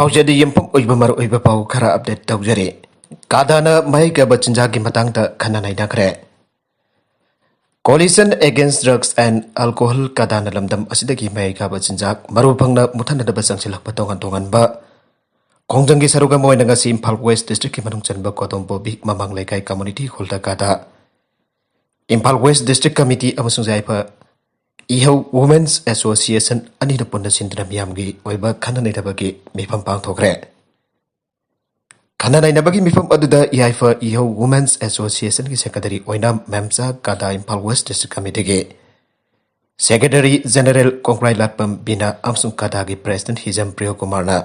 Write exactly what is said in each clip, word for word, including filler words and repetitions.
ꯍꯧꯖꯤꯛꯇꯤ ꯌꯨꯝꯐꯝ ꯑꯣꯏꯕ ꯃꯔꯨꯑꯣꯏꯕ ꯄꯥꯎ ꯈꯔ update ꯇꯧꯖꯔꯤ꯫ ꯀꯥꯗꯥꯅ ꯃꯍꯩ ꯀꯥꯕ ꯆꯤꯟꯖꯥꯛꯀꯤ ꯃꯇꯥꯡꯗ ꯈꯟꯅ ꯅꯩꯅꯈ꯭ꯔꯦ꯫ Coalition Against Drugs and Alcohol ꯀꯥꯗꯥꯅ ꯂꯝꯗꯝ ꯑꯁꯤꯗꯒꯤ ꯃꯍꯩ ꯀꯥꯕ ꯆꯤꯟꯖꯥꯛ ꯃꯔꯨ ꯐꯪꯅ ꯃꯨꯠꯊꯅꯗꯕ ꯆꯪꯁꯤꯜꯂꯛꯄ ꯇꯣꯉꯥꯟ ꯇꯣꯉꯥꯟꯕ ꯈꯣꯡꯖꯪꯒꯤ ꯁꯔꯨꯛ ꯑꯃ ꯑꯣꯏꯅ ꯉꯁꯤ ꯏꯝꯐꯥꯜ ꯋꯦꯁ ꯗꯤꯁꯇ꯭ꯔꯤꯛꯀꯤ ꯃꯅꯨꯡ ꯆꯟꯕ ꯀꯣꯗꯣꯝꯕꯣꯕꯤ ꯃꯃꯥꯡ ꯂꯩꯀꯥꯏ ꯀꯝꯃ꯭ꯌꯨꯅꯤꯇꯤ ꯍꯣꯜꯗ ꯀꯥꯗꯥ ꯏꯝꯐꯥꯜ ꯋꯦꯁ ꯗꯤꯁꯇ꯭ꯔꯤꯛ ꯀꯃꯤꯇꯤ ꯑꯃꯁꯨꯡ ꯌꯥꯏꯐ ꯏꯍꯧ ꯋꯨꯃꯦꯟꯁ ꯑꯦꯁꯣꯁꯤꯌꯦꯁꯟ ꯑꯅꯤꯅ ꯄꯨꯟꯅ ꯁꯤꯟꯗꯨꯅ ꯃꯤꯌꯥꯝꯒꯤ ꯑꯣꯏꯕ ꯈꯟꯅ ꯅꯩꯅꯕꯒꯤ ꯃꯤꯐꯝ ꯄꯥꯡꯊꯣꯛꯈ꯭ꯔꯦ꯫ ꯈꯟꯅ ꯅꯩꯅꯕꯒꯤ ꯃꯤꯐꯝ ꯑꯗꯨꯗ ꯌꯥꯏꯐ ꯏꯍꯧ ꯋꯨꯃꯦꯟꯁ ꯑꯦꯁꯣꯁꯤꯌꯦꯁꯟꯒꯤ ꯁꯦꯀ꯭ꯔꯦꯇꯔꯤ ꯑꯣꯏꯅ ꯃꯦꯝꯆꯥ ꯀꯥꯗꯥ ꯏꯝꯐꯥꯜ ꯋꯦꯁ ꯗꯤꯁꯇ꯭ꯔꯤꯛ ꯀꯃꯤꯇꯤꯒꯤ ꯁꯦꯀ꯭ꯔꯦꯇꯔꯤ ꯖꯦꯅꯔꯦꯜ ꯀꯣꯡꯀ꯭ꯔꯥꯏ ꯂꯥꯠꯄꯝ ꯕꯤꯅꯥ ꯑꯃꯁꯨꯡ ꯀꯥꯗꯥꯒꯤ ꯄ꯭ꯔꯦꯁꯤꯗꯦꯟꯠ ꯍꯤꯖꯝ ꯄ꯭ꯔꯤꯌꯣ ꯀꯨꯃꯥꯔꯅ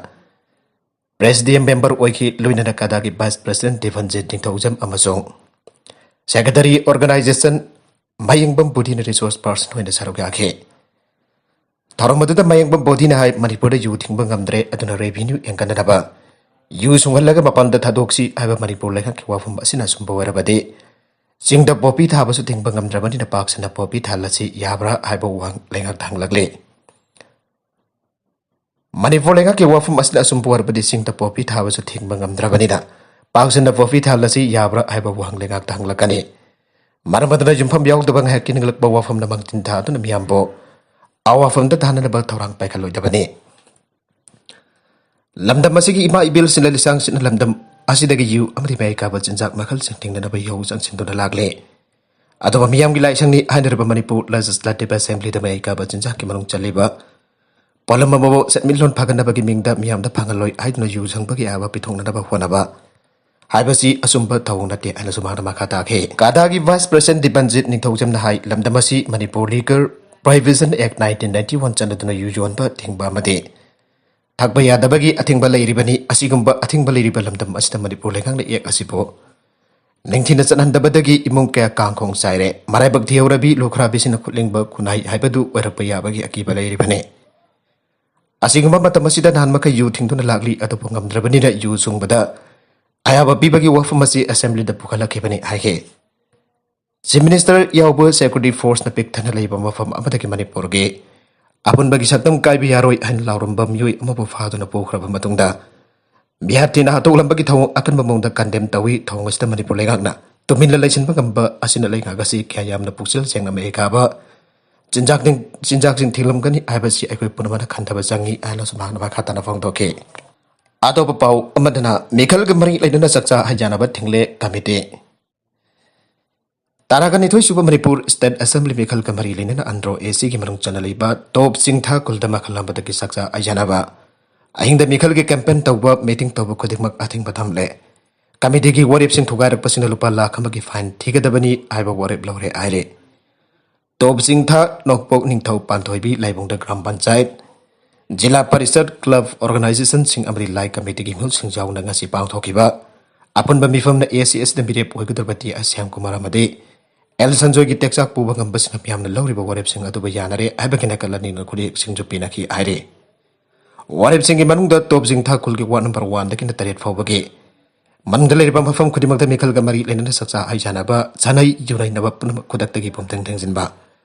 ꯄ꯭ꯔꯦꯁꯤꯗꯤꯌꯝ ꯃꯦꯝꯕꯔ ꯑꯣꯏꯈꯤ, ꯂꯣꯏꯅꯅ ꯀꯥꯗꯥꯒꯤ ꯚꯥꯏꯁ ꯄ꯭ꯔꯦꯁꯤꯗꯦꯟꯠ ꯗꯤꯚꯟꯖꯤꯠ ꯅꯤꯡꯊꯧꯖꯝ ꯑꯃꯁꯨꯡ ꯁꯦꯀ꯭ꯔꯦꯇꯔꯤ ꯑꯣꯔꯒꯅꯥꯏꯖꯦꯁꯟ ꯃꯌꯦꯡꯕꯝ ꯕꯣꯗꯤꯅ ꯔꯤꯁꯣꯔꯁ ꯄꯥꯔꯁꯟ ꯑꯣꯏꯅ ꯁꯔꯨꯛ ꯌꯥꯈꯤ꯫ ꯊꯧꯔꯝ ꯑꯗꯨꯗ ꯃꯌꯦꯡꯕꯝ ꯕꯣꯗꯤꯅ ꯍꯥꯏ, ꯃꯅꯤꯄꯨꯔꯗ ꯌꯨ ꯊꯤꯡꯕ ꯉꯝꯗ꯭ꯔꯦ, ꯑꯗꯨꯅ ꯔꯦꯚꯤꯅ꯭ꯌꯨ ꯍꯦꯟꯒꯠꯅꯅꯕ ꯌꯨ ꯁꯨꯡꯍꯜꯂꯒ ꯃꯄꯥꯟꯗ ꯊꯥꯗꯣꯛꯁꯤ ꯍꯥꯏꯕ ꯃꯅꯤꯄꯨꯔ ꯂꯩꯉꯥꯛꯀꯤ ꯋꯥꯐꯝ ꯑꯁꯤꯅ ꯑꯆꯨꯝꯕ ꯑꯣꯏꯔꯕꯗꯤ, ꯆꯤꯡꯗ ꯄꯣꯄꯤ ꯊꯥꯕꯁꯨ ꯊꯤꯡꯕ ꯉꯝꯗ꯭ꯔꯕꯅꯤꯅ ꯄꯥꯛ ꯁꯟꯅ ꯄꯣꯄꯤ ꯊꯥꯍꯜꯂꯁꯤ ꯌꯥꯕ꯭ꯔꯥ ꯍꯥꯏꯕ ꯋꯥꯍꯪ ꯂꯩꯉꯥꯛꯇ ꯍꯪꯂꯛꯂꯤ꯫ ꯃꯅꯤꯄꯨꯔ ꯂꯩꯉꯥꯛꯀꯤ ꯋꯥꯐꯝ ꯑꯁꯤꯅ ꯑꯆꯨꯝꯕ ꯑꯣꯏꯔꯕꯗꯤ, ꯆꯤꯡꯗ ꯄꯣꯄꯤ ꯊꯥꯕꯁꯨ ꯊꯤꯡꯕ ꯉꯝꯗ꯭ꯔꯕꯅꯤꯅ ꯄꯥꯛ ꯁꯟꯅ ꯄꯣꯄꯤ ꯊꯥꯍꯜꯂꯁꯤ ꯌꯥꯕ꯭ꯔꯥ ꯍꯥꯏꯕ ꯋꯥꯍꯪ ꯂꯩꯉꯥꯛꯇ ꯍꯪꯂꯛꯀꯅꯤ꯫ ꯃꯔꯝ ꯑꯗꯨꯅ ꯌꯨꯝꯐꯝ ꯌꯥꯎꯗꯕ ꯉꯥꯏꯍꯥꯛꯀꯤ ꯅꯤꯡꯂꯛꯄ ꯋꯥꯐꯝꯅ ꯃꯥꯡꯖꯤꯟ ꯊꯥꯗꯨꯅ ꯃꯤꯌꯥꯝꯕꯨ ꯑꯋꯥꯐꯝꯗ ꯊꯥꯅꯅꯕ ꯊꯧꯔꯥꯡ ꯄꯥꯏꯈꯠꯂꯣꯏꯗꯕꯅꯤ꯫ ꯂꯝꯗꯝ ꯑꯁꯤꯒꯤ ꯏꯃꯥ ꯏꯕꯦꯜꯁꯤꯡꯅ ꯂꯤꯁꯥꯡꯁꯤꯠꯅ ꯂꯝꯗꯝ ꯑꯁꯤꯗꯒꯤ ꯌꯨ ꯑꯃꯗꯤ ꯃꯍꯩ ꯀꯥꯕ ꯆꯤꯟꯖꯥꯛ ꯃꯈꯜꯁꯤꯡ ꯊꯤꯡꯅꯅꯕ ꯏꯍꯧ ꯆꯪꯁꯤꯟꯗꯨꯅ ꯂꯥꯛꯂꯤ꯫ ꯑꯗꯨꯕꯨ ꯃꯤꯌꯥꯝꯒꯤ ꯂꯥꯏꯁꯪꯅꯤ ꯍꯥꯏꯅꯔꯤꯕ ꯃꯅꯤꯄꯨꯔ ꯂꯦꯖꯤꯁꯂꯦꯇꯤꯚ ꯑꯦꯁꯦꯝꯕ꯭ꯂꯤꯗ ꯃꯍꯩ ꯀꯥꯕ ꯆꯤꯟꯖꯥꯛꯀꯤ ꯃꯅꯨꯡ ꯆꯜꯂꯤꯕ ꯄꯣꯠꯂꯝ ꯑꯃꯕꯨ ꯁꯦꯟꯃꯤꯠꯂꯣꯟ ꯐꯒꯠꯅꯕꯒꯤ ꯃꯤꯡꯗ ꯃꯤꯌꯥꯝꯗ ꯐꯪꯍꯜꯂꯣꯏ ꯍꯥꯏꯗꯨꯅ ꯌꯨ ꯁꯪꯕꯒꯤ ꯑꯌꯥꯕ ꯄꯤꯊꯣꯛꯅꯅꯕ ꯍꯣꯠꯅꯕ ꯍꯥꯏꯕꯁꯤ ꯑꯆꯨꯝꯕ ꯊꯧꯑꯣꯡ ꯅꯠꯇꯦ ꯍꯥꯏꯅꯁꯨ ꯃꯍꯥꯛꯅ ꯃꯈꯥ ꯇꯥꯈꯤ꯫ ꯀꯥꯗꯥꯒꯤ ꯚꯥꯏꯁ ꯄ꯭ꯔꯦꯁꯤꯗꯦꯟꯠ ꯗꯤꯄꯟꯖꯤꯠ ꯅꯤꯡꯊꯧꯖꯝꯅ ꯍꯥꯏ, ꯂꯝꯗꯝ ꯑꯁꯤ ꯃꯅꯤꯄꯨꯔ ꯂꯤꯀꯔ ꯄ꯭ꯔꯣꯍꯤꯕꯤꯁꯟ ꯑꯦꯛ ꯅꯥꯏꯟꯇꯤꯟ ꯅꯥꯏꯟꯇꯤ ꯋꯥꯟ ꯆꯠꯅꯗꯨꯅ ꯌꯨ ꯌꯣꯟꯕ, ꯊꯤꯡꯕ ꯑꯃꯗꯤ ꯊꯛꯄ ꯌꯥꯗꯕꯒꯤ ꯑꯊꯤꯡꯕ ꯂꯩꯔꯤꯕꯅꯤ꯫ ꯑꯁꯤꯒꯨꯝꯕ ꯑꯊꯤꯡꯕ ꯂꯩꯔꯤꯕ ꯂꯝꯗꯝ ꯑꯁꯤꯗ ꯃꯅꯤꯄꯨꯔ ꯂꯩꯉꯥꯛꯅ ꯑꯦꯛ ꯑꯁꯤꯕꯨ ꯅꯤꯡꯊꯤꯅ ꯆꯠꯍꯟꯗꯕꯗꯒꯤ ꯏꯃꯨꯡ ꯀꯌꯥ ꯀꯥꯡꯈꯣꯡ ꯆꯥꯏꯔꯦ꯫ ꯃꯔꯥꯏꯕꯛ ꯊꯤꯍꯧꯔꯕꯤ ꯂꯨꯈ꯭ꯔꯥꯕꯤꯁꯤꯡꯅ ꯈꯨꯠꯂꯤꯡꯕ ꯈꯨꯟꯅꯥꯏ ꯍꯥꯏꯕꯗꯨ ꯑꯣꯏꯔꯛꯄ ꯌꯥꯕꯒꯤ ꯑꯀꯤꯕ ꯂꯩꯔꯤꯕꯅꯤ꯫ ꯑꯁꯤꯒꯨꯝꯕ ꯃꯇꯝ ꯑꯁꯤꯗ ꯅꯍꯥꯟ ꯃꯈꯩ ꯌꯨ ꯊꯤꯡꯗꯨꯅ ꯂꯥꯛꯂꯤ, ꯑꯗꯨꯕꯨ ꯉꯝꯗ꯭ꯔꯕꯅꯤꯅ ꯌꯨ ꯁꯨꯡꯕꯗ ꯑꯌꯥꯕ ꯄꯤꯕꯒꯤ ꯋꯥꯐꯝ ꯑꯁꯤ ꯑꯦꯁꯦꯝꯕ꯭ꯂꯤꯗ ꯄꯨꯈꯠꯂꯛꯈꯤꯕꯅꯤ ꯍꯥꯏꯈꯤ꯫ ꯆꯤꯐ ꯃꯤꯅꯤꯁꯇꯔ ꯌꯥꯎꯕ ꯁꯦꯀ꯭ꯌꯨꯔꯤꯇꯤ ꯐꯣꯔꯁꯅ ꯄꯤꯛ ꯊꯟꯅ ꯂꯩꯕ ꯃꯐꯝ ꯑꯃꯗꯒꯤ ꯃꯅꯤꯄꯨꯔꯒꯤ ꯑꯄꯨꯟꯕꯒꯤ ꯁꯛꯇꯝ ꯀꯥꯏꯕ ꯌꯥꯔꯣꯏ ꯍꯥꯏꯅ ꯂꯥꯎꯔꯝꯕ ꯃꯤꯑꯣꯏ ꯑꯃꯕꯨ ꯐꯥꯗꯨꯅ ꯄꯨꯈ꯭ꯔꯕ ꯃꯇꯨꯡꯗ, ꯚꯤ ꯑꯥꯔ ꯇꯤꯅ ꯍꯥꯠꯇꯣꯛꯂꯝꯕꯒꯤ ꯊꯧꯑꯣꯡ ꯑꯀꯟꯕ ꯃꯑꯣꯡꯗ ꯀꯟꯗꯦꯝ ꯇꯧꯏ꯫ ꯊꯧꯑꯣꯡ ꯑꯁꯤꯗ ꯃꯅꯤꯄꯨꯔ ꯂꯩꯉꯥꯛꯅ ꯇꯨꯃꯤꯟꯅ ꯂꯩꯁꯤꯟꯕ ꯉꯝꯕ ꯑꯁꯤꯅ ꯂꯩꯉꯥꯛ ꯑꯁꯤ ꯀꯌꯥ ꯌꯥꯝꯅ ꯄꯨꯛꯆꯦꯜ ꯁꯦꯡꯅ ꯃꯍꯩ ꯀꯥꯕ ꯆꯤꯟꯖꯥꯛ ꯊꯤꯡ-, ꯆꯤꯟꯖꯥꯛꯁꯤꯡ ꯊꯤꯡꯂꯝꯒꯅꯤ ꯍꯥꯏꯕꯁꯤ ꯑꯩꯈꯣꯏ ꯄꯨꯝꯅꯃꯛꯅ ꯈꯟꯊꯕ ꯆꯪꯏ ꯍꯥꯏꯅꯁꯨ ꯃꯍꯥꯛꯅ ꯃꯈꯥ ꯇꯥꯅ ꯐꯣꯡꯗꯣꯛꯈꯤ꯫ ꯑꯇꯣꯞꯄ ꯄꯥꯎ ꯑꯃꯗꯅ ꯃꯤꯈꯜꯒ ꯃꯔꯤ ꯂꯩꯅꯅ ꯆꯥꯛꯆꯥ ꯍꯩꯖꯥꯟꯅꯕ ꯊꯤꯡꯂꯦ ꯀꯃꯤꯇꯤ꯫ ꯇꯔꯥꯒ ꯅꯤꯊꯣꯏ ꯁꯨꯕ ꯃꯅꯤꯄꯨꯔ ꯁ꯭ꯇꯦꯠ ꯑꯦꯁꯦꯝꯕ꯭ꯂꯤ ꯃꯤꯈꯜꯒ ꯃꯔꯤ ꯂꯩꯅꯅ ꯑꯟꯗ꯭ꯔꯣ ꯑꯦ ꯁꯤꯒꯤ ꯃꯅꯨꯡ ꯆꯟꯅ ꯂꯩꯕ ꯇꯣꯞ ꯆꯤꯡꯊꯥ ꯈꯨꯜꯗ ꯃꯈꯜ ꯑꯃꯗꯒꯤ ꯆꯥꯛꯆꯥ ꯍꯩꯖꯥꯟꯅꯕ ꯑꯍꯤꯡꯗ ꯃꯤꯈꯜꯒꯤ ꯀꯦꯝꯄꯦꯟ ꯇꯧꯕ, ꯃꯤꯇꯤꯡ ꯇꯧꯕ ꯈꯨꯗꯤꯡꯃꯛ ꯑꯊꯤꯡꯕ ꯊꯝꯂꯦ꯫ ꯀꯃꯤꯇꯤꯒꯤ ꯋꯥꯔꯦꯞꯁꯤꯡ ꯊꯨꯒꯥꯏꯔꯛꯄꯁꯤꯡꯅ ꯂꯨꯄꯥ ꯂꯥꯈ ꯑꯃꯒꯤ ꯐꯥꯏꯟ ꯊꯤꯒꯗꯕꯅꯤ ꯍꯥꯏꯕ ꯋꯥꯔꯦꯞ ꯂꯧꯔꯦ ꯍꯥꯏꯔꯦ꯫ ꯇꯣꯞ ꯆꯤꯡꯊꯥ, ꯅꯣꯡꯄꯣꯛ ꯅꯤꯡꯊꯧ ꯄꯥꯟꯊꯣꯏꯕꯤ ꯂꯥꯏꯕꯨꯡꯗ ꯒ꯭ꯔꯥꯝ ꯄꯟꯆꯥꯌꯠ, ꯖꯤꯂꯥ ꯄꯔꯤꯁꯠ, ꯀ꯭ꯂꯕ, ꯑꯣꯔꯒꯅꯥꯏꯖꯦꯁꯟꯁꯤꯡ ꯑꯃꯗꯤ ꯂꯥꯏ ꯀꯃꯤꯇꯤꯒꯤ ꯃꯤꯍꯨꯠꯁꯤꯡ ꯌꯥꯎꯅ ꯉꯁꯤ ꯄꯥꯡꯊꯣꯛꯈꯤꯕ ꯑꯄꯨꯟꯕ ꯃꯤꯐꯝꯅ ꯑꯦ ꯁꯤ ꯑꯦꯁꯇ ꯃꯤꯔꯦꯞ ꯑꯣꯏꯒꯗꯧꯔꯕ ꯇꯤ ꯑꯁ꯭ꯌꯥꯝ ꯀꯨꯃꯥꯔ ꯑꯃꯗꯤ ꯑꯦꯜ ꯁꯟꯖꯣꯏꯒꯤ ꯇꯦꯛꯆꯥꯛ ꯄꯨꯕ ꯉꯝꯕꯁꯤꯡꯅ ꯃꯤꯌꯥꯝꯅ ꯂꯧꯔꯤꯕ ꯋꯥꯔꯦꯞꯁꯤꯡ ꯑꯗꯨꯕꯨ ꯌꯥꯅꯔꯦ ꯍꯥꯏꯕꯒꯤ ꯅꯥꯀꯜ ꯑꯅꯤꯅ ꯈꯨꯠꯌꯦꯛꯁꯤꯡꯁꯨ ꯄꯤꯅꯈꯤ ꯍꯥꯏꯔꯤ꯫ ꯋꯥꯔꯦꯞꯁꯤꯡꯒꯤ ꯃꯅꯨꯡꯗ ꯇꯣꯞ ꯆꯤꯡꯊꯥ ꯈꯨꯜꯒꯤ ꯋꯥꯔꯗ ꯅꯝꯕꯔ ꯋꯥꯟꯗꯒꯤꯅ ꯇꯔꯦꯠ ꯐꯥꯎꯕꯒꯤ ꯃꯅꯨꯡꯗ ꯂꯩꯔꯤꯕ ꯃꯐꯝ ꯈꯨꯗꯤꯡꯃꯛꯇ ꯃꯤꯈꯜꯒ ꯃꯔꯤ ꯂꯩꯅꯅ ꯆꯥꯛꯆꯥ ꯍꯩꯖꯥꯟꯅꯕ ꯁꯥꯟꯅꯩ ꯌꯨꯅꯩꯅꯕ ꯄꯨꯝꯅꯃꯛ ꯈꯨꯗꯛꯇꯒꯤ ꯄꯨꯝꯊꯦꯡ ꯊꯦꯡꯖꯤꯟꯕ,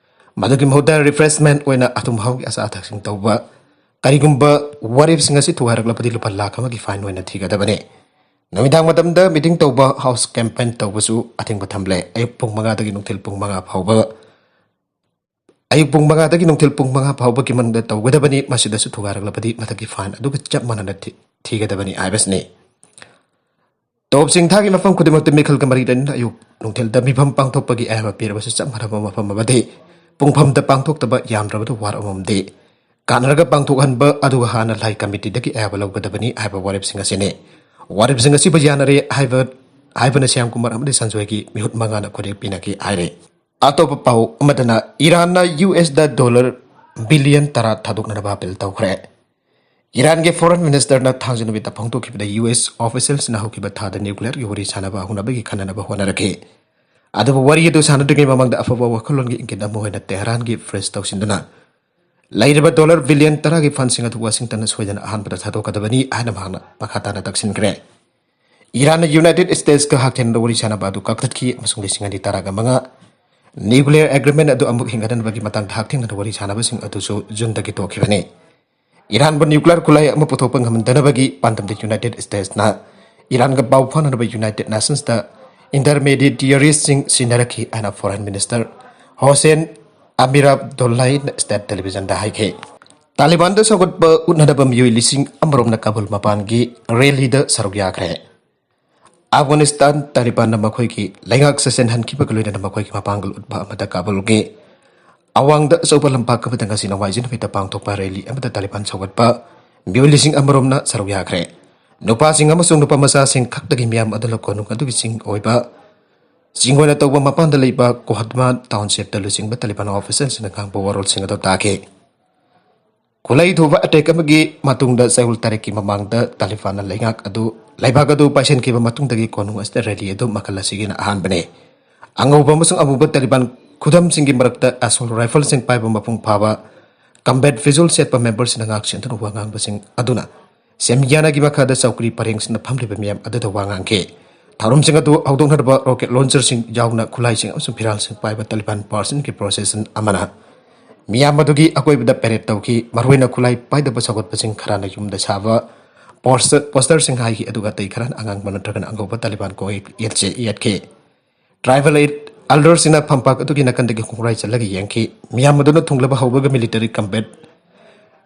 ꯃꯗꯨꯒꯤ ꯃꯍꯨꯠꯇ ꯔꯤꯐ꯭ꯔꯦꯁꯃꯦꯟ ꯑꯣꯏꯅ ꯑꯊꯨꯝ ꯑꯍꯥꯎꯒꯤ ꯑꯆꯥ ꯑꯊꯛꯁꯤꯡ ꯇꯧꯕ, ꯀꯔꯤꯒꯨꯝꯕ ꯋꯥꯔꯦꯞꯁꯤꯡ ꯑꯁꯤ ꯊꯨꯒꯥꯏꯔꯛꯂꯕꯗꯤ ꯂꯨꯄꯥ ꯂꯥꯈ ꯑꯃꯒꯤ ꯐꯥꯏꯟ ꯑꯣꯏꯅ ꯊꯤꯒꯗꯕꯅꯤ꯫ ꯅꯨꯃꯤꯗꯥꯡ ꯃꯇꯝꯗ ꯃꯤꯇꯤꯡ ꯇꯧꯕ, ꯍꯥꯎꯁ ꯀꯦꯝꯄꯦꯟ ꯇꯧꯕꯁꯨ ꯑꯊꯤꯡꯕ ꯊꯝꯂꯦ꯫ ꯑꯌꯨꯛ ꯄꯨꯡ ꯃꯉꯥꯗꯒꯤ ꯅꯨꯡꯊꯤꯜ ꯄꯨꯡ ꯃꯉꯥ ꯐꯥꯎꯕ, ꯑꯌꯨꯛ ꯄꯨꯡ ꯃꯉꯥꯗꯒꯤ ꯅꯨꯡꯊꯤꯜ ꯄꯨꯡ ꯃꯉꯥ ꯐꯥꯎꯕꯒꯤ ꯃꯅꯨꯡꯗ ꯇꯧꯒꯗꯕꯅꯤ꯫ ꯃꯁꯤꯗꯁꯨ ꯊꯨꯒꯥꯏꯔꯛꯂꯕꯗꯤ ꯃꯊꯛꯀꯤ ꯐꯥꯏꯟ ꯑꯗꯨꯒ ꯆꯞ ꯃꯥꯟꯅꯅ ꯊꯤ-, ꯊꯤꯒꯗꯕꯅꯤ ꯍꯥꯏꯕꯁꯤꯅꯤ꯫ ꯇꯣꯞ ꯆꯤꯡꯊꯥꯒꯤ ꯃꯐꯝ ꯈꯨꯗꯤꯡꯃꯛꯇ ꯃꯤꯈꯜꯒ ꯃꯔꯤ ꯂꯩꯅꯅ ꯑꯌꯨꯛ ꯅꯨꯡꯊꯤꯜꯗ ꯃꯤꯐꯝ ꯄꯥꯡꯊꯣꯛꯄꯒꯤ ꯑꯌꯥꯕ ꯄꯤꯔꯕꯁꯨ ꯆꯞ ꯃꯥꯟꯅꯕ ꯃꯐꯝ ꯑꯃꯗꯤ ꯄꯨꯡꯐꯝꯗ ꯄꯥꯡꯊꯣꯛꯇꯕ, ꯌꯥꯝꯗ꯭ꯔꯕꯗ ꯋꯥꯔꯗ ꯑꯃꯃꯝꯗꯤ ꯀꯥꯟꯅꯔꯒ ꯄꯥꯡꯊꯣꯛꯍꯟꯕ, ꯑꯗꯨꯒ ꯍꯥꯟꯅ ꯂꯥꯏ ꯀꯃꯤꯇꯤꯗꯒꯤ ꯑꯌꯥꯕ ꯂꯧꯒꯗꯕꯅꯤ ꯍꯥꯏꯕ ꯋꯥꯔꯦꯞꯁꯤꯡ ꯑꯁꯤꯅꯤ꯫ ꯋꯥꯔꯦꯞꯁꯤꯡ ꯑꯁꯤꯕꯨ ꯌꯥꯅꯔꯦ ꯍꯥꯏꯕ, ꯍꯥꯏꯕꯅ ꯁ꯭ꯌꯥꯝ ꯀꯨꯃꯥꯔ ꯑꯃꯗꯤ ꯁꯟꯖꯣꯏꯒꯤ ꯃꯤꯍꯨꯠ ꯃꯉꯥꯅ ꯈꯨꯠꯌꯦꯛ ꯄꯤꯅꯈꯤ ꯍꯥꯏꯔꯦ꯫ ꯑꯇꯣꯞꯄ ꯄꯥꯎ ꯑꯃꯗꯅ ꯏꯔꯥꯟꯅ ꯌꯨ ꯑꯦꯁꯇ ꯗꯣꯂꯔ ꯕꯤꯂꯤꯌꯟ ꯇꯔꯥ ꯊꯥꯗꯣꯛꯅꯅꯕ ꯑꯥꯄꯤꯜ ꯇꯧꯈ꯭ꯔꯦ꯫ ꯏꯔꯥꯟꯒꯤ ꯐꯣꯔꯦꯟ ꯃꯤꯅꯤꯁꯇꯔꯅ ꯊꯥꯡꯖ ꯅꯨꯃꯤꯠꯇ ꯐꯣꯡꯗꯣꯛꯈꯤꯕꯗ ꯌꯨ ꯑꯦꯁ ꯑꯣꯐꯤꯁꯤꯌꯦꯜꯁꯤꯡꯅ ꯍꯧꯈꯤꯕ ꯊꯥꯗ ꯅ꯭ꯌꯨꯀ꯭ꯂꯤꯌꯔꯒꯤ ꯋꯥꯔꯤ ꯁꯥꯟꯅꯕ ꯍꯧꯅꯕꯒꯤ ꯈꯟꯅꯅꯕ ꯍꯣꯠꯅꯔꯛꯈꯤ꯫ ꯑꯗꯨꯕꯨ ꯋꯥꯔꯤ ꯑꯗꯨ ꯁꯥꯟꯅꯗ꯭ꯔꯤꯉꯩ ꯃꯃꯥꯡꯗ ꯑꯐꯕ ꯋꯥꯈꯜꯂꯣꯟꯒꯤ ꯏꯪꯒꯤꯠ ꯑꯃ ꯑꯣꯏꯅ ꯇꯦꯍꯔꯥꯟꯒꯤ ꯐ꯭ꯔꯦꯁ ꯇꯧꯁꯤꯟꯗꯨꯅ ꯂꯩꯔꯤꯕ ꯗꯣꯂꯔ ꯕꯤꯂꯤꯌꯟ ꯇꯔꯥꯒꯤ ꯐꯟꯁꯤꯡ ꯑꯗꯨ ꯋꯥꯁꯤꯡꯇꯟꯅ ꯁꯣꯏꯗꯅ ꯑꯍꯥꯟꯕꯗ ꯊꯥꯗꯣꯛꯀꯗꯕꯅꯤ ꯍꯥꯏꯅ ꯃꯍꯥꯛꯅ ꯃꯈꯥ ꯇꯥꯅ ꯇꯛꯁꯤꯟꯈ꯭ꯔꯦ꯫ ꯏꯔꯥꯟꯅ ꯌꯨꯅꯥꯏꯇꯦꯗ ꯁ꯭ꯇꯦꯠꯁꯀ ꯍꯛꯊꯦꯡꯅꯅ ꯋꯥꯔꯤ ꯁꯥꯟꯅꯕ ꯑꯗꯨ ꯀꯛꯊꯠꯈꯤ ꯑꯃꯁꯨꯡ ꯂꯤꯁꯤꯡ ꯑꯅꯤ ꯇꯔꯥꯒ ꯃꯉꯥ Nuclear agreement ꯑꯗꯨ ꯑꯃꯨꯛ ꯍꯤꯡꯒꯠꯅꯕꯒꯤ ꯃꯇꯥꯡꯗ ꯍꯛꯊꯦꯡꯅꯅ ꯋꯥꯔꯤ ꯁꯥꯟꯅꯕꯁꯤꯡ ꯑꯗꯨꯁꯨ ꯖꯨꯟꯗꯒꯤ ꯇꯣꯛꯈꯤꯕꯅꯤ꯫ ꯏꯔꯥꯟꯕꯨ nuclear ꯈꯨꯠꯂꯥꯏ ꯑꯃ ꯄꯨꯊꯣꯛꯄ ꯉꯝꯍꯟꯗꯅꯕꯒꯤ ꯄꯥꯟꯗꯝꯗ United Statesꯅ ꯏꯔꯥꯟꯒ ꯄꯥꯎ ꯐꯥꯎꯅꯅꯕ United Nationsꯇ intermediaryꯁꯤꯡ ꯁꯤꯟꯅꯔꯛꯈꯤ ꯍꯥꯏꯅ Foreign Minister ꯍꯣꯁꯦꯟ ꯑꯃꯤꯔ ꯑꯕꯗꯨꯜꯂꯥꯍꯤꯅ state televisionꯗ ꯍꯥꯏꯈꯤ꯫ ꯇꯥꯂꯤꯕꯥꯟꯗ ꯁꯧꯒꯠꯄ ꯎꯠꯅꯅꯕ ꯃꯤꯑꯣꯏ ꯂꯤꯁꯤꯡ ꯑꯃꯔꯣꯝꯅ ꯀꯥꯕꯨꯜ ꯃꯄꯥꯟꯒꯤ rallyꯗ ꯁꯔꯨꯛ ꯌꯥꯈ꯭ꯔꯦ꯫ ꯑꯐꯒꯥꯅꯤꯁꯇꯥꯟ ꯇꯥꯂꯤꯕꯥꯟꯅ ꯃꯈꯣꯏꯒꯤ ꯂꯩꯉꯥꯛ ꯆꯦꯁꯤꯟꯍꯟꯈꯤꯕꯒ ꯂꯣꯏꯅꯅ ꯃꯈꯣꯏꯒꯤ ꯃꯄꯥꯡꯒꯜ ꯎꯠꯄ ꯑꯃꯗ ꯀꯥꯕꯨꯜꯒꯤ ꯑꯋꯥꯡꯗ ꯑꯆꯧꯕ ꯂꯝꯄꯥꯛ ꯑꯃꯗ ꯉꯁꯤ ꯅꯣꯡꯃꯥꯏꯖꯤꯡ ꯅꯨꯃꯤꯠꯇ ꯄꯥꯡꯊꯣꯛꯄ rally ꯑꯃꯗ ꯇꯥꯂꯤꯕꯥꯟ ꯁꯧꯒꯠꯄ ꯃꯤꯑꯣꯏ ꯂꯤꯁꯤꯡ ꯑꯃꯔꯣꯝꯅ ꯁꯔꯨꯛ ꯌꯥꯈ꯭ꯔꯦ꯫ ꯅꯨꯄꯥꯁꯤꯡ ꯑꯃꯁꯨꯡ ꯅꯨꯄꯥ ꯃꯆꯥꯁꯤꯡ ꯈꯛꯇꯒꯤ ꯃꯤꯌꯥꯝ ꯑꯗꯨꯅ ꯀꯣꯅꯨꯡ ꯑꯗꯨꯒꯤ ꯆꯤꯡ ꯑꯣꯏꯕ ꯆꯤꯡ ꯑꯣꯏꯅ ꯇꯧꯕ ꯃꯄꯥꯟꯗ ꯂꯩꯕ ꯀꯣꯍꯗꯃꯥ townshipꯇ ꯂꯨꯆꯤꯡꯕ ꯇꯥꯂꯤꯕꯥꯟ officialꯁꯤꯡꯅ ꯉꯥꯡꯕ ꯋꯥꯔꯣꯜꯁꯤꯡ ꯑꯗꯨ ꯇꯥꯈꯤ꯫ ꯈꯨꯠꯂꯥꯏ ꯊꯨꯕ attack ꯑꯃꯒꯤ ꯃꯇꯨꯡꯗ ꯆꯌꯣꯜ ꯇꯔꯦꯠꯀꯤ ꯃꯃꯥꯡꯗ ꯇꯥꯂꯤꯕꯥꯟꯅ ꯂꯩꯉꯥꯛ ꯑꯗꯨ, ꯂꯩꯕꯥꯛ ꯑꯗꯨ ꯄꯥꯏꯁꯤꯟꯈꯤꯕ ꯃꯇꯨꯡꯗꯒꯤ ꯀꯣꯅꯨꯡ ꯑꯁꯤꯗ rally ꯑꯗꯨ ꯃꯈꯜ ꯑꯁꯤꯒꯤꯅ ꯑꯍꯥꯟꯕꯅꯤ꯫ ꯑꯉꯧꯕ ꯑꯃꯁꯨꯡ ꯑꯃꯨꯕ ꯇꯥꯂꯤꯕꯥꯟ ꯈꯨꯗꯝꯁꯤꯡꯒꯤ ꯃꯔꯛꯇ assault rifleꯁꯤꯡ ꯄꯥꯏꯕ ꯃꯄꯨꯡ ꯐꯥꯕ combat visual ꯁꯦꯠꯄ memberꯁꯤꯡꯅ ꯉꯥꯛ ꯁꯦꯟꯗꯨꯅ ꯋꯥ ꯉꯥꯡꯕꯁꯤꯡ ꯑꯗꯨꯅ ꯁꯦꯃꯤꯌꯥꯅꯥꯒꯤ ꯃꯈꯥꯗ ꯆꯧꯀ꯭ꯔꯤ ꯄꯔꯦꯡꯁꯤꯡꯗ ꯐꯝꯂꯤꯕ ꯃꯤꯌꯥꯝ ꯑꯗꯨꯗ ꯋꯥ ꯉꯥꯡꯈꯤ꯫ ꯊꯧꯔꯝꯁꯤꯡ ꯑꯗꯨ ꯍꯧꯗꯣꯛꯅꯅꯕ rocket launcherꯁꯤꯡ ꯌꯥꯎꯅ ꯈꯨꯠꯂꯥꯏꯁꯤꯡ ꯑꯃꯁꯨꯡ ꯐꯤꯔꯥꯜꯁꯤꯡ ꯄꯥꯏꯕ ꯇꯥꯂꯤꯕꯥꯟ personꯒꯤ procession ꯑꯃꯅ ꯃꯤꯌꯥꯝ ꯑꯗꯨꯒꯤ ꯑꯀꯣꯏꯕꯗ parade ꯇꯧꯈꯤ꯫ ꯃꯔꯨꯑꯣꯏꯅ ꯈꯨꯠꯂꯥꯏ ꯄꯥꯏꯗꯕ ꯁꯧꯒꯠꯄꯁꯤꯡ ꯈꯔꯅ ꯌꯨꯝꯗ ꯁꯥꯕ poster, posterꯁꯤꯡ ꯍꯥꯏꯈꯤ, ꯑꯗꯨꯒ ꯑꯇꯩ ꯈꯔꯅ ꯑꯉꯥꯡꯕ ꯅꯠꯇ꯭ꯔꯒꯅ ꯑꯉꯧꯕ ꯇꯥꯂꯤꯕꯥꯟ ꯀꯣꯛꯌꯦꯠ ꯌꯦꯠꯁꯦ ꯌꯦꯠꯈꯤ꯫ Tribal elderꯁꯤꯡꯅ ꯐꯝꯄꯥꯛ ꯑꯗꯨꯒꯤ ꯅꯥꯀꯟꯗꯒꯤ ꯈꯣꯡꯒ꯭ꯔꯥꯏ ꯆꯠꯂꯒ ꯌꯦꯡꯈꯤ꯫ ꯃꯤꯌꯥꯝ ꯑꯗꯨꯅ ꯊꯨꯡꯂꯕ ꯍꯧꯕꯒ military combat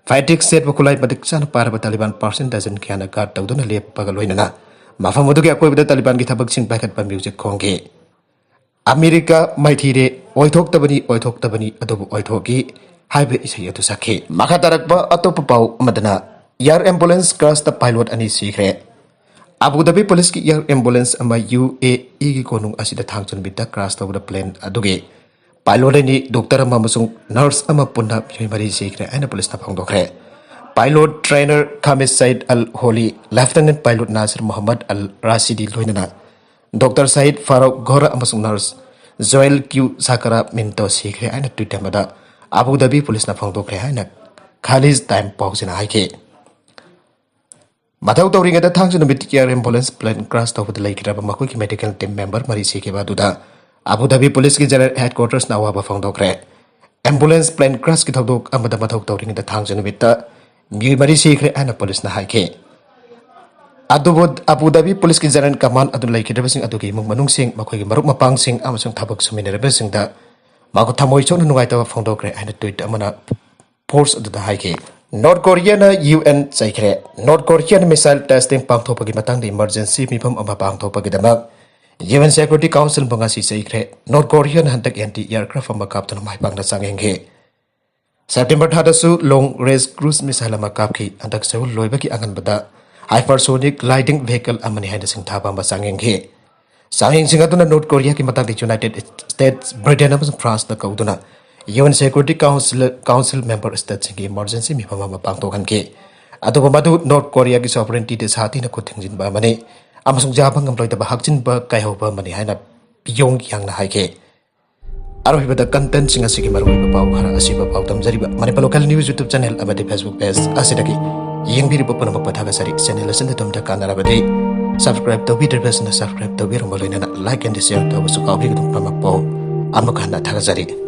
fatigue ꯁꯦꯠꯄ ꯈꯨꯠꯂꯥꯏ ꯃꯇꯤꯛ ꯆꯥꯅ ꯄꯥꯏꯔꯕ ꯇꯥꯂꯤꯕꯥꯟ person dozen ꯀꯌꯥꯅ guard ꯇꯧꯗꯨꯅ ꯂꯦꯞꯄꯒ ꯂꯣꯏꯅꯅ ꯃꯐꯝ ꯑꯗꯨꯒꯤ ꯑꯀꯣꯏꯕꯗ ꯇꯥꯂꯤꯕꯥꯟꯒꯤ ꯊꯕꯛꯁꯤꯡ ꯄꯥꯏꯈꯠꯄ music ꯈꯣꯡꯈꯤ꯫ "ꯑꯃꯦꯔꯤꯀꯥ ꯃꯥꯏꯊꯤꯔꯦ, ꯑꯣꯏꯊꯣꯛꯇꯕꯅꯤ, ꯑꯣꯏꯊꯣꯛꯇꯕꯅꯤ, ꯑꯗꯨꯕꯨ ꯑꯣꯏꯊꯣꯛꯈꯤ" ꯍꯥꯏꯕ ꯏꯁꯩ ꯑꯗꯨ ꯁꯛꯈꯤ꯫ ꯃꯈꯥ ꯇꯥꯔꯛꯄ ꯑꯇꯣꯞꯄ ꯄꯥꯎ ꯑꯃꯗꯅ, air ambulance crashꯇ pilot ꯑꯅꯤ ꯁꯤꯈ꯭ꯔꯦ꯫ ꯑꯕꯨ ꯙꯥꯕꯤ policeꯀꯤ air ambulance ꯑꯃ UAEꯒꯤ ꯀꯣꯅꯨꯡ ꯑꯁꯤꯗ ꯊꯥꯡꯖ ꯅꯨꯃꯤꯠꯇ crash ꯇꯧꯕꯗ plane ꯑꯗꯨꯒꯤ pilot ꯑꯅꯤ, doctor ꯑꯃ ꯑꯃꯁꯨꯡ nurse ꯑꯃ ꯄꯨꯟꯅ ꯃꯤꯑꯣꯏ ꯃꯔꯤ ꯁꯤꯈ꯭ꯔꯦ ꯍꯥꯏꯅ policeꯅ ꯐꯣꯡꯗꯣꯛꯈ꯭ꯔꯦ꯫ Pilot trainer ꯈꯥꯃꯤꯁ ꯁꯌꯤꯗ ꯑꯜ ꯍꯣꯂꯤ, lieutenant pilot ꯅꯥꯁꯤꯔ ꯃꯣꯍꯝꯃꯗ ꯑꯜ ꯔꯥꯁꯤꯗꯤ ꯂꯣꯏꯅꯅ doctor ꯁꯍꯤꯗ ꯐꯥꯔꯨꯛ ꯘꯣꯔ ꯑꯃꯁꯨꯡ nurse ꯖꯣꯌꯦꯜ ꯀ꯭ꯌꯨ ꯁꯥꯀꯔꯥꯃꯤꯟꯇꯣ ꯁꯤꯈ꯭ꯔꯦ ꯍꯥꯏꯅ Twitter ꯑꯃꯗ ꯑꯕꯨ ꯙꯥꯕꯤ policeꯅ ꯐꯣꯡꯗꯣꯛꯈ꯭ꯔꯦ ꯍꯥꯏꯅ Khaleej Time ꯄꯥꯎꯆꯦꯅ ꯍꯥꯏꯈꯤ꯫ ꯃꯊꯧ ꯇꯧꯔꯤꯉꯩꯗ ꯊꯥꯡꯖ ꯅꯨꯃꯤꯠꯀꯤ air ambulance plane crash ꯇꯧꯕꯗ ꯂꯩꯈꯤꯗ꯭ꯔꯕ ꯃꯈꯣꯏꯒꯤ medical team member ꯃꯔꯤ ꯁꯤꯈꯤꯕ ꯑꯗꯨꯗ ꯑꯕꯨ ꯙꯥꯕꯤ ꯄꯨꯂꯤꯁꯀꯤ ꯖꯦꯅꯔꯦꯜ ꯍꯦꯗꯀ꯭ꯋꯥꯇꯔꯁꯅ ꯑꯋꯥꯕ ꯐꯣꯡꯗꯣꯛꯈ꯭ꯔꯦ꯫ ꯑꯦꯝꯕꯨꯂꯦꯟꯁ ꯄ꯭ꯂꯦꯟ ꯀ꯭ꯔꯥꯁꯀꯤ ꯊꯧꯗꯣꯛ ꯑꯃꯗ ꯃꯊꯧ ꯇꯧꯔꯤꯉꯩꯗ ꯊꯥꯡꯖ ꯅꯨꯃꯤꯠꯇ ꯃꯤꯑꯣꯏ ꯃꯔꯤ ꯁꯤꯈ꯭ꯔꯦ ꯍꯥꯏꯅ ꯄꯨꯂꯤꯁꯅ ꯍꯥꯏꯈꯤ꯫ ꯑꯗꯨꯕꯨ ꯑꯕꯨ ꯙꯥꯕꯤ ꯄꯨꯂꯤꯁꯀꯤ ꯖꯦꯅꯔꯦꯜ ꯀꯃꯥꯟ ꯑꯗꯨ ꯂꯩꯈꯤꯗ꯭ꯔꯕꯁꯤꯡ ꯑꯗꯨꯒꯤ ꯏꯃꯨꯡ ꯃꯅꯨꯡꯁꯤꯡ, ꯃꯈꯣꯏꯒꯤ ꯃꯔꯨꯞ ꯃꯄꯥꯡꯁꯤꯡ ꯑꯃꯁꯨꯡ ꯊꯕꯛ ꯁꯨꯃꯤꯟꯅꯔꯤꯕꯁꯤꯡꯗ ꯃꯈꯣꯏ ꯊꯃꯣꯏ ꯁꯣꯛꯅ ꯅꯨꯡꯉꯥꯏꯇꯕ ꯐꯣꯡꯗꯣꯛꯈ꯭ꯔꯦ ꯍꯥꯏꯅ ꯇ꯭ꯋꯤꯠ ꯑꯃꯅ ꯐꯣꯔꯁ ꯑꯗꯨꯗ ꯍꯥꯏꯈꯤ꯫ ꯅꯣꯔꯠ ꯀꯣꯔꯤꯌꯥꯅ ꯌꯨ ꯑꯦꯟ ꯆꯩꯈ꯭ꯔꯦ꯫ ꯅꯣꯔꯠ ꯀꯣꯔꯤꯌꯥꯅ ꯃꯤꯁꯥꯏꯜ ꯇꯦꯁꯇꯤꯡ ꯄꯥꯡꯊꯣꯛꯄꯒꯤ ꯃꯇꯥꯡꯗ ꯏꯃꯔꯖꯦꯟꯁꯤ ꯃꯤꯐꯝ ꯑꯃ ꯄꯥꯡꯊꯣꯛꯄꯒꯤꯗꯃꯛ ꯌꯨ ꯑꯦꯟ ꯁꯦꯀ꯭ꯌꯨꯔꯤꯇꯤ ꯀꯥꯎꯟꯁꯤꯜꯕꯨ ꯉꯁꯤ ꯆꯩꯈ꯭ꯔꯦ꯫ ꯅꯣꯔꯠ ꯀꯣꯔꯤꯌꯥꯅ ꯍꯟꯗꯛ ꯑꯦꯟꯇꯤ ꯑꯦꯌꯔꯀ꯭ꯔꯥꯐ ꯑꯃ ꯀꯥꯞꯇꯨꯅ ꯃꯥꯏ ꯄꯥꯛꯅ ꯆꯥꯡꯌꯦꯡꯈꯤ꯫ ꯁꯦꯞꯇꯦꯝꯕꯔ ꯊꯥꯗꯁꯨ ꯂꯣꯡ ꯔꯦꯟꯖ ꯀ꯭ꯔꯨꯏꯖ ꯃꯤꯁꯥꯏꯜ ꯑꯃ ꯀꯥꯞꯈꯤ꯫ ꯍꯟꯗꯛ ꯆꯌꯣꯜ ꯂꯣꯏꯕꯒꯤ ꯑꯉꯟꯕꯗ ꯍꯥꯏꯄꯔꯁꯣꯅꯤꯛ ꯒ꯭ꯂꯥꯏꯗꯤꯡ ꯚꯦꯍꯤꯀꯜ ꯑꯃꯅꯤ ꯍꯥꯏꯅ ꯁꯤꯡꯊꯥꯕ ꯑꯃ ꯆꯥꯡꯌꯦꯡꯈꯤ꯫ ꯆꯥꯡꯌꯦꯡꯁꯤꯡ ꯑꯗꯨꯅ ꯅꯣꯔꯠ ꯀꯣꯔꯤꯌꯥꯒꯤ ꯃꯇꯥꯡꯗ ꯌꯨꯅꯥꯏꯇꯦꯗ ꯁ꯭ꯇꯦꯠꯁ, ꯕ꯭ꯔꯤꯇꯦꯟ ꯑꯃꯁꯨꯡ ꯐ꯭ꯔꯥꯟꯁꯅ ꯀꯧꯗꯨꯅ U N security council, council member ꯁ꯭ꯇꯦꯠꯁꯤꯡꯒꯤ ꯏꯃꯔꯖꯦꯟꯁꯤ ꯃꯤꯐꯝ ꯑꯃ ꯄꯥꯡꯊꯣꯛꯍꯟꯈꯤ꯫ ꯑꯗꯨꯕꯨ ꯃꯗꯨ ꯅꯣꯔꯠ ꯀꯣꯔꯤꯌꯥꯒꯤ ꯁꯣꯚꯔꯦꯟꯇꯤꯗ ꯁꯥꯊꯤꯅ ꯈꯨꯠ ꯊꯤꯡꯖꯤꯟꯕ ꯑꯃꯅꯤ ꯑꯃꯁꯨꯡ ꯌꯥꯕ ꯉꯝꯂꯣꯏꯗꯕ ꯍꯛꯆꯤꯟꯕ ꯀꯥꯏꯍꯧꯕ ꯑꯃꯅꯤ ꯍꯥꯏꯅ ꯄꯤꯌꯣꯡ ꯌꯥꯡꯅ ꯍꯥꯏꯈꯤ꯫ ꯑꯔꯣꯏꯕꯗ ꯀꯟꯇꯦꯟꯁꯤꯡ ꯑꯁꯤꯒꯤ ꯃꯔꯨꯑꯣꯏꯕ ꯄꯥꯎ ꯈꯔ ꯑꯁꯤꯕ ꯄꯥꯎꯗꯝꯖꯔꯤꯕ Manipur local news YouTube channel ꯑꯃꯗꯤ ꯐꯦꯁꯕꯨꯛ ꯄꯦꯖ ꯑꯁꯤꯗꯒꯤ ꯌꯦꯡꯕꯤꯔꯤꯕ ꯄꯨꯝꯅꯃꯛꯄꯨ ꯊꯥꯒꯠꯆꯔꯤ꯫ ꯆꯦꯅꯦꯜ ꯑꯁꯤꯅ ꯑꯗꯣꯝꯗ ꯀꯥꯟꯅꯔꯕꯗꯤ ꯁꯕꯁꯀ꯭ꯔꯥꯏꯕ ꯇꯧꯕꯤꯗ꯭ꯔꯤꯕꯁꯤꯡꯅ ꯁꯕꯁꯀ꯭ꯔꯥꯏꯕ ꯇꯧꯕꯤꯔꯝꯕ ꯂꯣꯏꯅꯅ ꯂꯥꯏꯛ ꯑꯦꯟ ꯁꯤꯌꯔ ꯇꯧꯕꯁꯨ ꯀꯥꯎꯕꯤꯒꯅꯨ꯫ ꯄꯨꯝꯅꯃꯛꯄꯨ ꯑꯃꯨꯛ ꯍꯟꯅ ꯊꯥꯒꯠꯆꯔꯤ꯫